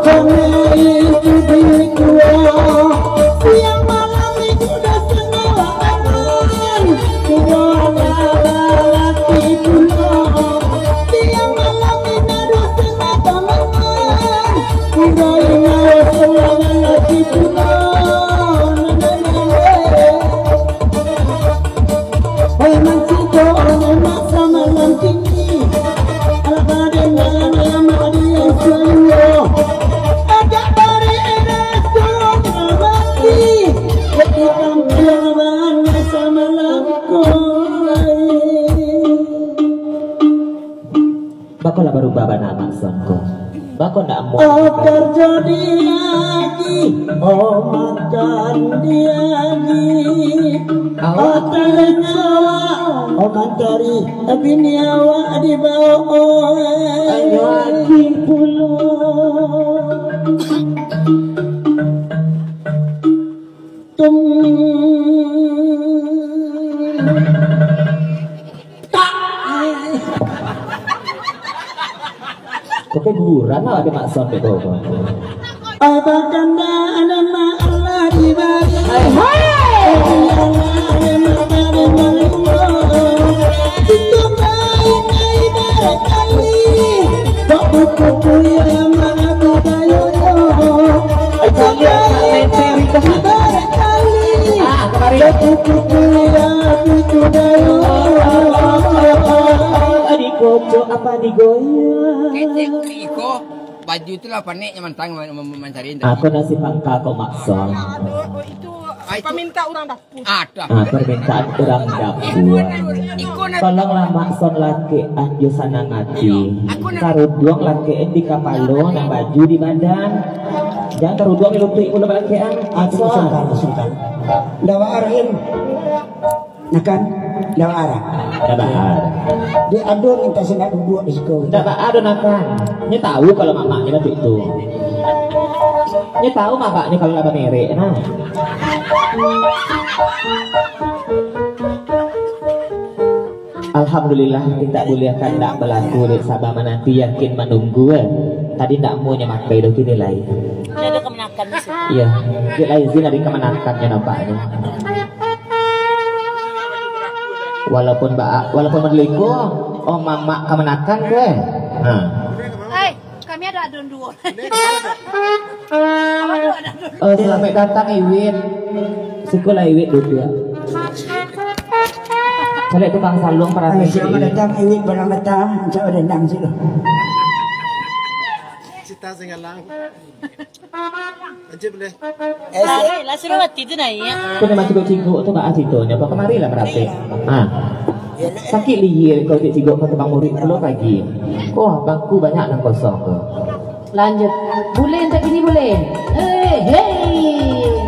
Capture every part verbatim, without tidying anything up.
Kami itu di gua, siang malam itu dah sengawa aman. Gua adalah laki pulo, siang malam ini dah sengawa aman. Gua adalah laki pulo. Oi, mancito, oi, mak samalam kini. Alah, baden dalam ayam adi yang suyo. Agak bari enak suyo mati. Kopi tampil bahan samalam koi. Bako lah barubah bana Mak Son ko. Bako ndak amuah. Oh, karajo di agi, oh, makan di agi. Awak oh, talingo awak, oh, mantari, bini awak dibawa, oh, eh. Ayo agi pulo. Tung. Tak. Kok kayak guburan lah ada Mak Son dek kau. Abakan dan Allah di balik. Hai, hai. Itu baik, baik, baik kali. Kok buku kuliah mana budaya. Ai, kalian nak lempeng itu. Ah, kemarin. Dikocok apa digoyang? Kecek iko, baju tu lah panek nyo mantang ma-, ma-, mancari. Aku nasi pangka kok Mak Son. Ai, tu paminta urang dah. Aduh. Ah, permintaan urang dapua. Tolonglah Mak Son lakek anjo sanang ati. Karuduang lakek di kapalo, nan baju di badan. Jan karuduang di lutuik pulo balakekan. Ah, tu Sultan, Sultan. Ndak baa, Rahim. Nakan, ndak baa. Ndak baa. Dek ado minta sinan duduak di siko. Ndak baa doh, Nakan. Nyo tahu kalau mamaknyo lah tu. Nyo tahu mamaknyo kalau lah bamerek, nah. Alhamdulillah, kita buliah kandak balaku, dek saba mananti, yakin manunggu, eh. Tadi ndak amuahnyo makai doh, kini lai. Ini ada kamanakan di sini. Iya, dek lai izin ada kamanakannyo nampaknyo. Walaupun ba-, walaupun madeliku, oh, mamak kamanakan tu, eh. Ha. Hai. Kami ada adon duo. Oh, selamat datang, Iwin. Sikolah Iwin duduak. Caliak tukang saluang parati. Hai, selamat datang, Iwin, barang datang. Cak ada endang situ. Cita Singgalang. Lanjut boleh. Eh, si- Lah, lah, suruh mati tu naik. Kau ni mati kau cinguk tu, Mak, situ. Nyo, kamari lah, merapek. Ha. Sakik lihia kau dek cigok ka tukang murik pulo pagi. Wah, bangku banyak nan kosong tu. Lanjut. Bulen tak kini bulen. Eh, hei.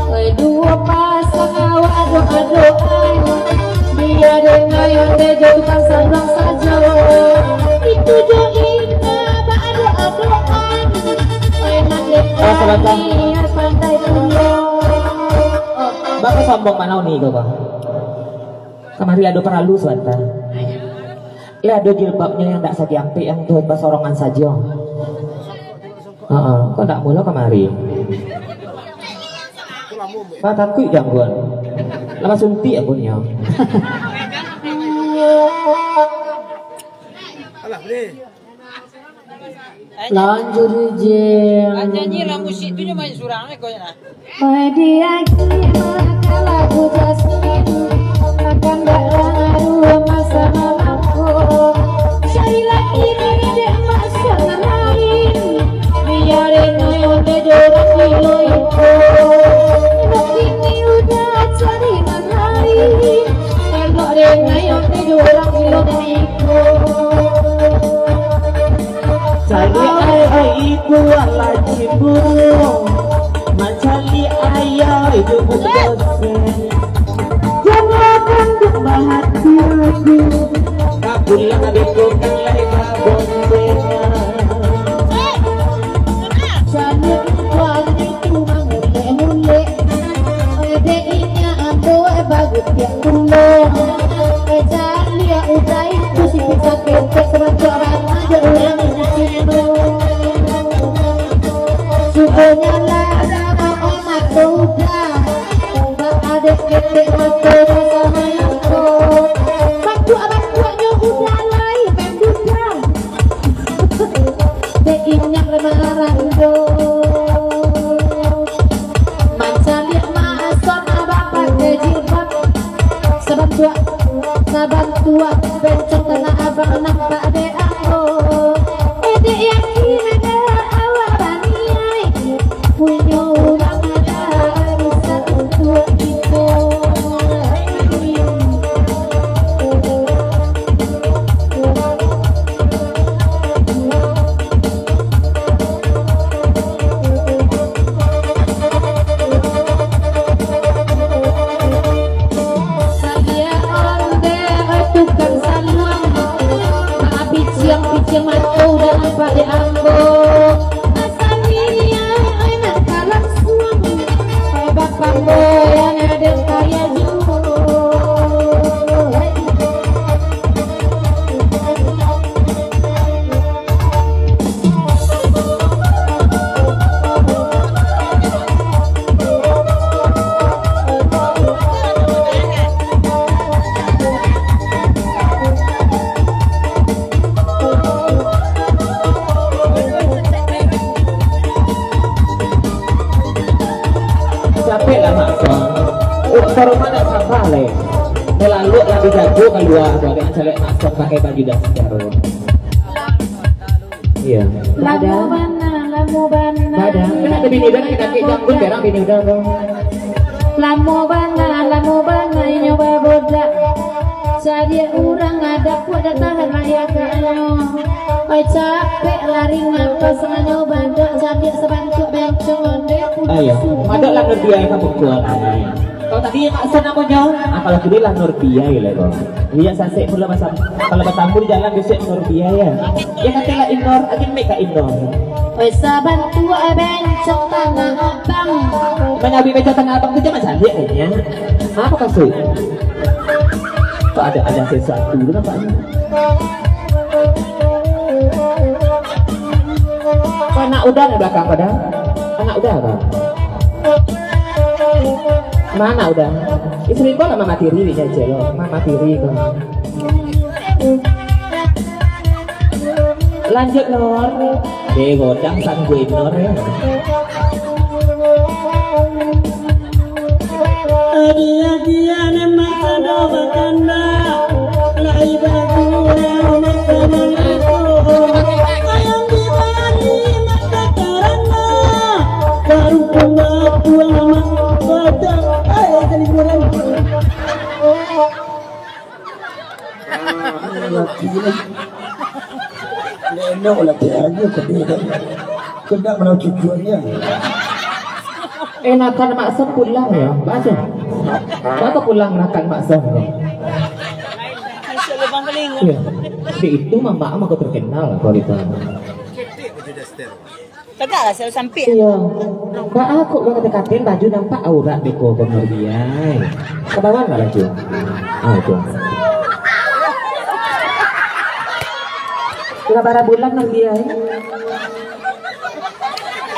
Oi, duo pasang awak adok-adokan. Bia dek Nayon dek jo tukang saluang sajo. Itu jo indak baadok-adokan. Oi, nak dek Assalamualaikum. Niat pandai pulo. Bako sombong mano ni kau, Bang? Kamari ado paralu sabanta. Lah ado jilbabnyo yang dak sagiampek, yang tu basorongan sajo. Heeh, kok ndak mulo kamari? Bah, takuik jangguan. Lah basuntik apunnyo. Lanjut, Jeng. Nyanyi lah musik tu, nyo main surang, eh, kau, nah. Oi, di agi makan lagu Jasmine, makan barang aru masa malam ko. Cari lagi ni dek masa lain. Biar itu yang dek dorang dilo iko. Elok kini udah cari nan lain. Elok dek yang dek dorang dilo iko. Cari ai, ai, buah lagi burung. Mancari ayah, ibu berdosen. Jangan untuk hati aku. Tak pulang, adikku kan lai baboncengan. Cari uang itu Urang nyo suko nyo lah, lah, oh, mato udah. Udah ado ketek mato basamo ko. Bantuak-bantuaknyo udah lai, bantuak. Dek inyak lah marando. Mancaliak maasok abang pakai jilbab. Sabantuak, sabantuak, bencong Tanah Abang nampak dek ambo. Edek yakin ado awak baniaik, punyo urang ado rusak untuak kito. Sadiak ondeh tukang saluang, bapiciang-piciang mato dalam pado ambo. Asal niaik nak kalangsuang, bapamboyan den kaya juo. Capek lah, Mak Song. Oh, ka rumah dak sabar leh. Melaluak lah dijago kalua tu, agak caliak Mak Song pakai baju daster. Iya. Lamo bana, lamo bana. Bada. Kan ado bini udan, kita tiga pun berang bini udan tu. Lamo bana, lamo bana inyo babodak. Sadiak urang ado kuat dak tahan layaknyo. Oi, capek lari ngapas nganyo badak, sadiak sabantuak bencong ondeh. Ayo, madok lah Nurdia ka pukul. Kalau tadi Mak Son namonyo, ah, kalau kini lah Nurdia yo lah, bang. Liek sasek pulo basam-, kalau batambur jalan bisuak Nurdia yo. Yo kato lah Inor, agiah mik ka Inor. Oi, sabantuak bencong Tanah Abang. Manyabuik bencong Tanah Abang tu jan mancaliak kayaknyo. Apo kasuik? Kok ado, ado sasuatu tu nampaknyo. Kok anak uda di balakang ko, Da? Anak uda ko? Ma anak uda? Istri ko lah mamatiri, celo. Mamatiri ko. Lanjut, Nor. Deh, godang sanggup Nor, yo. Agiah-agiah nan masa do bakanda, lai bakurang masa mangato. Ayam di Bali masa karanda, baru pun babuah mak batang. Ai, ai, jadi kurang. Laki lah. Ndak elok lah, tiap hari kau dia kan. Kau ndak mana cucuannya. Eh, nakan Mak Son pulang yo, baca. Baca pulang nakan Mak Son. Masuk lubang telinga. Iya. Di itu mamak mah kau terkenal kau di sana. Tegaklah, selalu sampik. Iyo. Baa kok urang kato-kato baju nampak aurat beko ko Nurdia ai. Ka bawah lah baju. Ah, itu. Lah bara bulan Nurdia ai.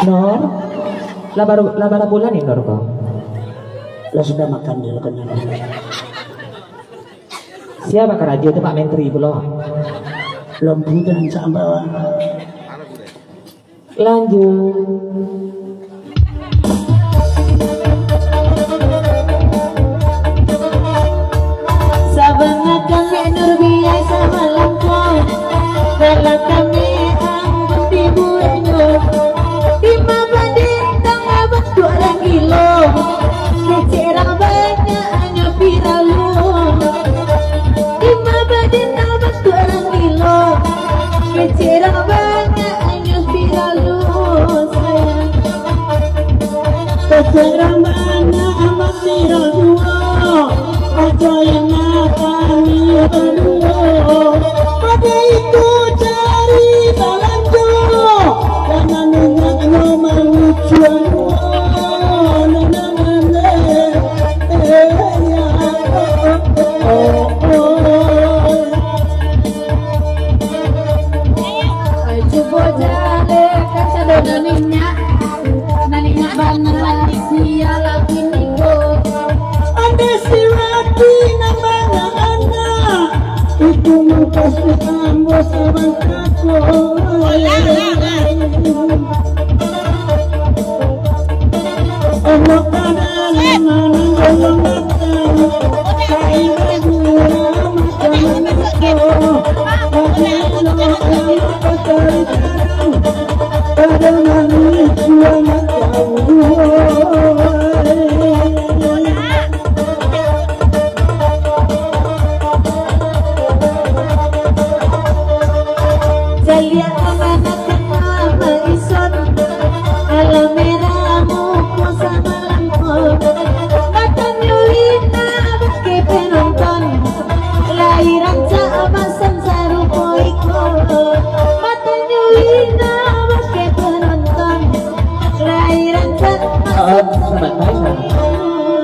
Nor. Lah bara, lah bara bulan ni Nor ko. Lah sudah makan dia, lah kenyang. Sia bakarajo tu Pak Menteri pulo. Lampu tu nan sampai. Lanjut. Sabana kami Nurdia samalam ko, kalau kami anggun dibueknyo, limo badintang bantuak urang gilo, kecek urang banyak anyo piralu. Limo badintang bantuak urang gilo, kecek urang banyak anyo piralu, sayang. Kecek urang banyak amat piralu, ajo yang kami baduo. Pada itu cari balanjo, jangan ingatnyo mangucuan. Oh, oh, oh, oh. Bana sia laki niko. Ado si laki nan bana anak, itu mukasuik ambo sabanta ko. Ambo kada lama nan golong datang, ka ibu lama ka maniko. Lagi lo lama ka cari tarang. Caliak kamanakan Mama Ison, alah merah muko samalangko. Matanyo lina bakeh penonton, lai rancak masam sarupo iko. Matanyo lina bakeh penonton, lai rancak masam sarupo iko.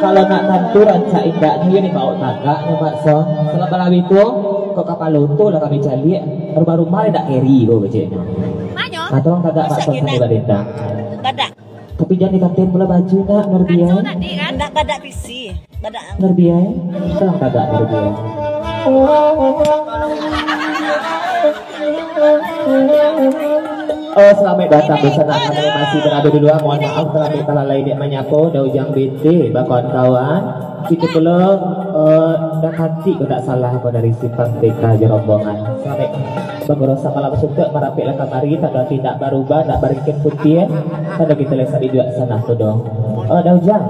Kalau nak tantu rancak indaknyo, iyo dibaok tagaknyo, Mak Son. Kalau balalu itu, kok kapalo untu lah kami caliak, rumah-rumah indak keri ko keceknyo. Manyo? Nah, tolong tagak, Mak Son, sambil badendang. Badak. Tapi jan dikantin pulo baju nak, Nurbiah. Ndak badak pisi. Badak. Nurbiah, tolong tagak, Nurbiah. Oh, salamaik datang di sana. Kami masih barado di lua. Mohon maaf, kami talalai dek manyapo Da Ujang Bete, bakawan-kawan. Kito pulo, eh, Da Kantik, kalau ndak salah, ko dari Simpang T K jo rombongan. Salamaik bagurosa malam suntuak, marapeklah kamari, tando ati ndak barubah, ndak baringkek putiah, tando kito lai saduduak di sana tu doh. Eh, Da Ujang.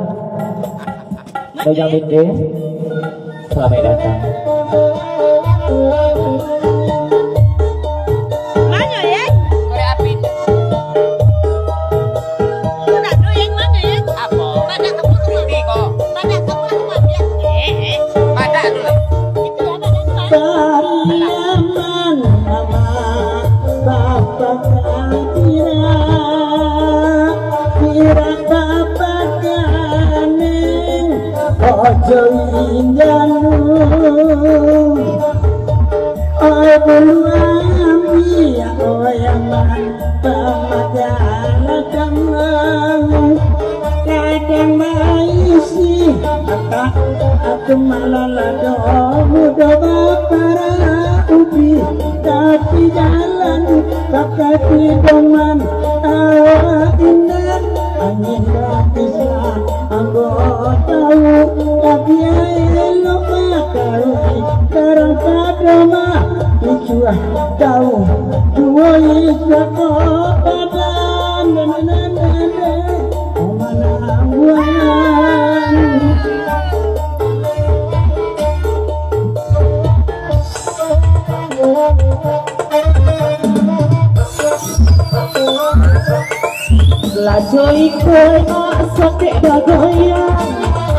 Da Ujang Bete, salamaik datang. Manyo, Yeng? Korek api. Nak do, Yeng, manyo, Yeng? Apo? Badak ka rumah. Iko. Badak ka rumah, Yeng. Eh, eh. Badak tu. Itu anak datang. Pariaman mama, bapak kira, kira bapak kaneng. Ojo injanu, oi bulu ambiak, oi aman, pamadalah damang. Kadang baisi, mata aku malah lado, mudo baparak ubi, tapi jalan pakai pidoman, awak indak angin babisan. Ambo tahu, tapi elok bakaruik, darah pado mah ricuah, tahu juo isuak ko badan. Mana buahan. Lah coik ko nak saketek bagoyang,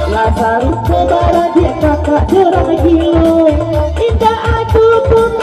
lah sarupo baradiak kakak jo urang gilo. Indak ado pun.